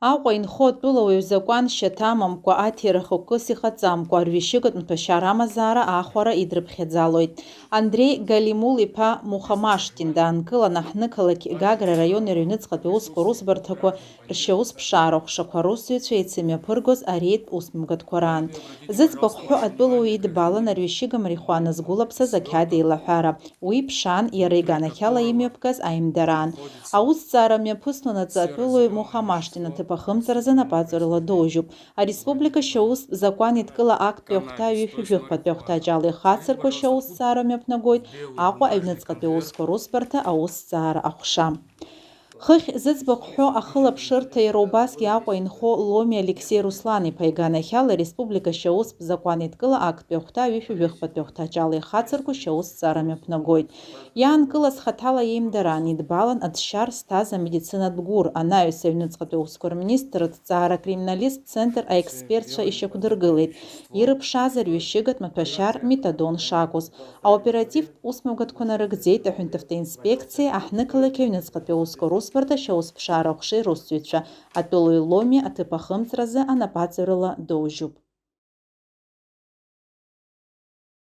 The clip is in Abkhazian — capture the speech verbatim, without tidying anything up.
Аҟәа инхо атәылауаҩ закәан шьаҭамамкәа, аҭира хықәкыс иҟаҵамкәа, арҩышьыгатә маҭәашьар амазаара аахәара идрыԥхьаӡалоит. Андреи Галимул-иԥа Мухамашҭин даанкылан, аҳҭнықалақь Гагра араион ирыҩныҵҟатәи аусқәа русбарҭақәа ршьаусԥшаара аҟәшақәа русзуҩцәа еицымҩаԥыргоз ареидтә усмҩаԥгатәқәа раан. Зыӡбахә ҳәоу атәылауаҩ идбалан арҩышьыга марихуана згәылаԥсаз ақьаад еилаҳәара. Уи ԥшаан иара иганахьала имҩаԥгаз аимдараан. Аусҭҵаара мҩаԥысуанаҵы атәылауаҩ Мухамашҭин аҭыԥ ахымҵразы анапаҵаҩрала доужьуп. Ареспублика шьаустә закәан еидкыла актәи ахәҭа ҩышәи жәыхԥатәи ахәҭаҷ ала ихацыркуа шьаусҭҵаара мҩаԥнагоит Аҟәа аҩныҵҟатәи аусқәа русбарҭа аусҭҵаара аҟәша. Хыхь зыӡбахә ҳәо ахылаԥшырҭа иара убасгьы Аҟәа инхо Ломи Алексеи Руслан-иԥа иганахьала ареспублика шьаустә закәан еидкыла актәи ахәҭа ҩышәи жәыхԥатәи ахәҭаҷ ала ихацыркуа шьаусҭҵаара мҩаԥнагоит. Иаанкылаз хаҭала иеимдараан идбалан аӡшьар зҭаз амедицинатә гәыр, анаҩс аҩныҵҟатәи аусқәа рминистрра аҭҵаара акриминалисттә центр аекспертцәа ишьақәдыргылеит, ирыԥшааз арҩышьыгатә маҭәашьар метадон шакәыз. Аоперативтә усмҩаԥгатәқәа нарыгӡеит аҳәынҭавтоинспекциеи аҳҭнықалақь аҩныҵҟатәи аусқәа русбарҭа ашьаусԥшаара аҟәшеи русзуҩцәа, атәылауаҩ Ломи аҭыԥ ахымҵразы анапаҵаҩрала доужьуп.